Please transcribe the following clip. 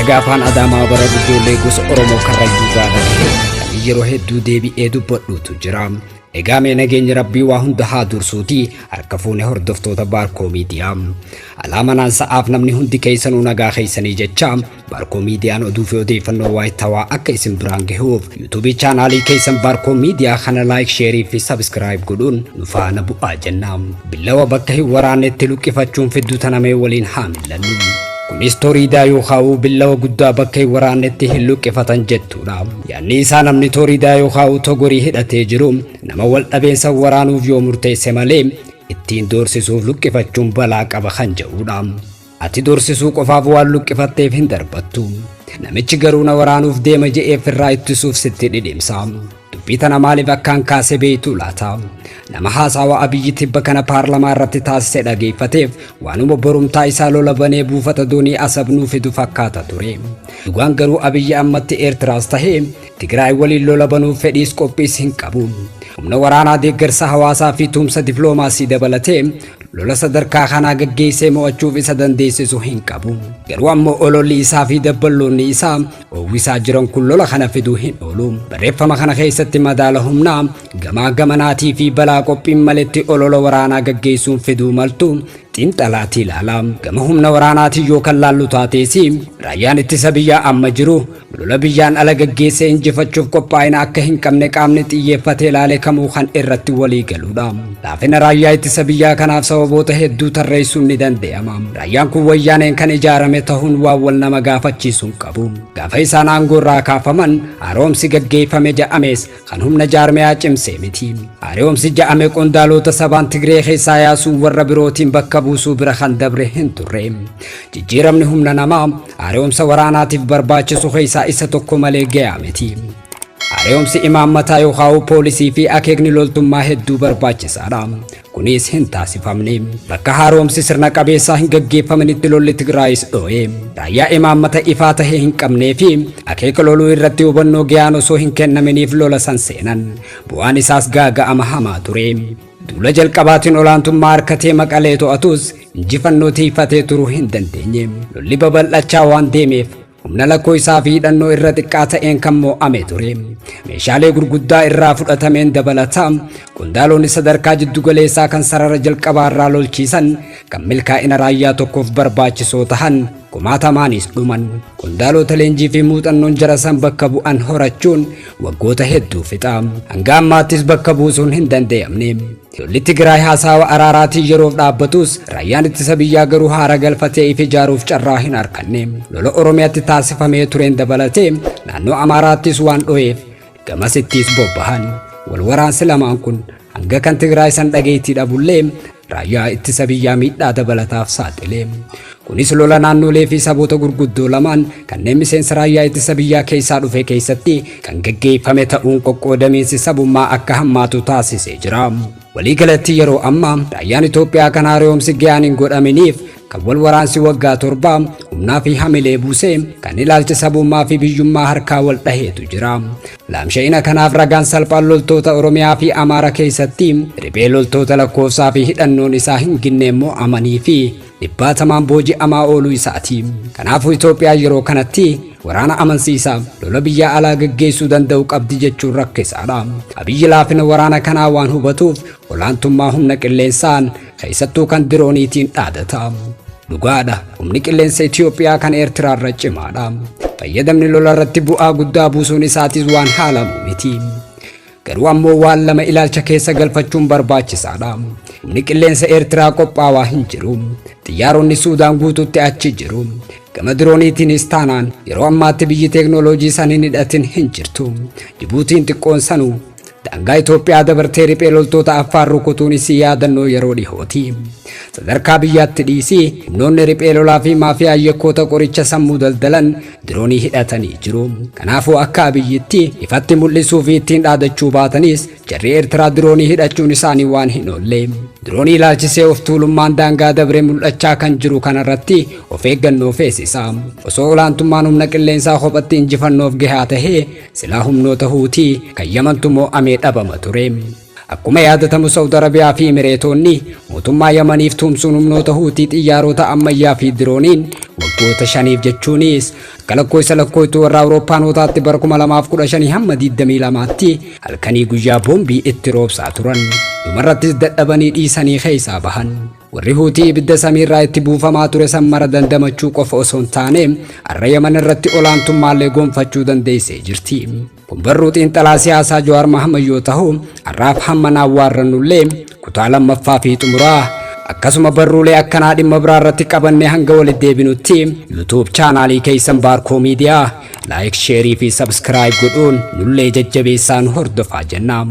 Gaafaan Adaamaa bara ijoollee gosa Oromoo Karrayyuu irraa dhagahe kan yeroo hedduu deebi'ee dubbadhuutu jira. Egaa mee nageenyi Rabbii waa hunda haa dursuuti harka fuune hordoftoota Baarkoo Miidiyaa. Alaamanaan sa'aaf namni hundi keessanuu nagaa keessanii jecha Baarkoo Miidiyaan oduu fi odeeffannoo waayitawaa akka isin biraan gahuuf yuutuubii chaanaalii keessan Baarkoo Miidiyaa kana like, share fi subscribe godhuun nu faana bu'aa jenna. Billawa bakka hin waraannetti luqqifachuun fidduu tanamee waliin haa millannu. Kunis toriidaa yookaan billawa guddaa bakka hin waraannetti hin luqqifatan jettuudha. Yaadni isaa namni toriidaa yookaan togorii hidhatee jiru nama wal dhabeensa waraanuuf yoo murteesse malee ittiin doorsisuuf luqqifachuun balaa qaba kan jedhudha. Ati doorsisuu qofaaf waan luqqifatteef hin darbattu. Namichi garuu na waraanuuf deema je'eef irraa ittisuuf sitti dhidhimsa. Dubbii tana maaliif akkaan kaase beektuu laata? Nama haasawa Abiyyi tibba kana paarlamaa irratti taasise dhageeffateef waanuma borumtaa isaa lola banee buufata doonii Asab nuu fidu fakkaata ture. Dhugaan garuu Abiyyi ammatti Eertiraas tahee Tigraay waliin lola banuuf fedhiis qophiis hin qabu. Humna waraanaa deeggarsa hawaasaa fi tumsa dipiloomaasii dabalatee lola sadarkaa kanaa gaggeessee mo'achuuf isa dandeessisu hin qabu. Garuu ammoo ololli isaa fi dabballoonni isaa oowwisaa jiran kun lola kana fiduu hin oolu. Barreeffama kana keessatti madaala humnaa gamaa gamanaatii fi balaa qophiin maletti olola waraanaa gaggeessuun fiduu maltu xiinxalaatii ilaala. Gama humna waraanaatiin yoo kan laallu taateesi raayyaan ittisa biyyaa amma jiru lola biyyaan ala gaggeessee injifachuuf qophaa'ina akka hin qabne qaamni xiyyeeffatee ilaale kamuu kan irratti walii galuudha. Laafina raayyaa ittisa biyyaa kanaaf sababoota hedduu tarreessuun ni danda'ama. Raayyaan kun wayyaaneen kan ijaarame ta'uun waan wal nama gaafachiisu hin qabu. Gaafa isaan aangoo irraa kaafaman haaromsi gaggeeffame ja'ames kan humna jaarmiyaa cimsee miti. Haaromsi ja'ame qondaalota sabaan Tigree keessaa yaasuun warra birootiin bakka buusuu bira kan dabre hin turre. Jijjiiramni humna namaa haaromsa waraanaatiif barbaachisu keessaa isa tokko malee gahaa miti. Haaromsi imaammataa yookaan poolisii fi akeekni loltummaa hedduu barbaachisaadha. Kunis hin taasifamne. Bakka haaromsi sirna qabeessaa hin gaggeeffamanitti lolli Tigraayis dhoo'e. Raayyaa imaammata ifaa tahee hin qabnee fi akeeka loluu irratti hubannoo gahaan osoo hin kennaminiif lola san seenan. Bu'aan isaas gaaga'ama hamaa ture. Duula jalqabaatiin olaantummaa harkatee Maqalee to'atus injifannoo tiifatee turuu hin dandeenye. Lolli babal'achaa waan deemeef humna lakkoo isaa fi hidhannoo irra xiqqaa ta'een kan mo'ame ture. Meeshaalee gurguddaa irraa fudhatameen dabalataa qondaalonni sadarkaa jiddugaleessaa kan sarara jalqabaa irraa lolchiisan kan milkaa'ina raayyaa tokkoof barbaachisoo tahan kumaatamaanis dhuman. Qondaalota leenjii fi muuxannoon jara san bakka bu'an horachuun waggoota hedduu fixa. Hanga ammaattis bakka buusuun hin danda'amne. Lolli Tigraay haasawa araaraatiin yeroof dhaabbatus raayyaan ittisa biyyaa garuu haara galfatee if ijaaruuf carraa hin arganne. Lola Oromiyaatti taasifamee tureen dabalatee naannoo Amaaraattis waan dho'eef gamasittis bobbahan. Wal waraansi lamaan kun hanga kan Tigraay san dhageettii dhabullee raayyaa ittisa biyyaa miidhaa dabalataaf saaxile. Kunis lola naannolee fi saboota gurguddoo lamaan kanneen miseensa raayyaa ittisa biyyaa keessaa dhufe keessatti kan gaggeeffame ta'uun qoqqoodamiinsi sabummaa akka hammaatu taasisee jira. Waliigalatti yeroo ammaa raayyaan Itoophiyaa kan haaromsi gahaan hin godhaminiif kan wal waraansi waggaa 7 humnaa fi hamilee buusee kan ilaalcha sabummaa fi biyyummaa harkaa wal dhaheetu jira. Laamsha'ina kanaaf ragaan salphaan loltoota Oromiyaa fi Amaara keessatti riphee loltoota lakkoofsaa fi hidhannoon isaa hin ginnee mo'amanii fi dhibbaatamaan booji'amaa ooluu isaati. Kanaafuu Itoophiyaan yeroo kanatti waraana amansiisaa lola biyya alaa gaggeessuu danda'u qabdi jechuun rakkisaadha. Abiyyi laafina waraana kanaa waan hubatuuf olaantummaa humna qilleensaan keessattuu kan dirooniitiin dhaadata. Dhugaadha, humni qilleensa Itoophiyaa kan Eertiraarra cimaadha. Fayyadamni lola irratti bu'aa guddaa buusuun isaatis waan haalamu miti. Garuu ammoo waan lama ilaalcha keessa galfachuun barbaachisaadha. Humni qilleensa Eertiraa qophaawaa hin jiru. Xiyyaaronni Suudaan guutuutti achi jiru. Gama dirooniitiinis taanaan yeroo ammaatti biyyi teeknooloojii san hin hidhatin hin jirtu. Jibuutiin xiqqoon sanuu daangaa Itoophiyaa dabartee riphee loltoota Affaar rukutuun isii yaadannoo yeroo dhihooti. Sadarkaa biyyaatti dhiisii humnoonni riphee lolaa fi maafiyaa yakkoota qoricha sammuu daldalan diroonii hidhatanii jiru. Kanaafuu akka Abiyyitti ifatti mul'isuu fi ittiin dhaadachuu baatanis jarri Eertiraa diroonii hidhachuun isaanii waan hin oolle. Diroonii ilaalchisee of tuulummaan daangaa dabree mul'achaa kan jiru kanarratti of eeggannoo feesisa. Osoo olaantummaan humna qilleensaa kophatti injifannoof gahaa tahee silaa humnoota Huutii kan Yamantu mo'amee dhabama ture. Akkuma yaadatamu Sa'ud Arabiyaa fi Imireetonni mootummaa Yamaniif tumsuun humnoota Huutii xiyyaarota ammayyaa fi dirooniin waggoota 5f, jechuunis akka lakkoofsa lakkooftuu warra Awurooppaanotaatti bara 2015 hamma 22tti halkanii guyyaa boombii itti roobsaa turan. Dhumarrattis dadhabanii dhiisanii keessaa bahan. Warri Huutii ibidda samiirraa itti buufamaa ture san mara dandamachuu qofa osoo hin taane, har'a Yaman irratti olaantummaallee gonfachuu dandeessee jirti. Kun barruu xiinxalaa siyaasaa Jawaar Mahammad yoo ta'u, har'aaf hamma naan waarrannullee kutaa lammaffaa fi xumuraa akkasuma barruulee akkanaa dhimma biraa irratti qabannee hanga walitti deebinutti, YouTube chaanaalii keessan Baarkoo Miidiyaa like, share fi subscribe godhuun nullee jajjabeessaa nu hordofaa jenna.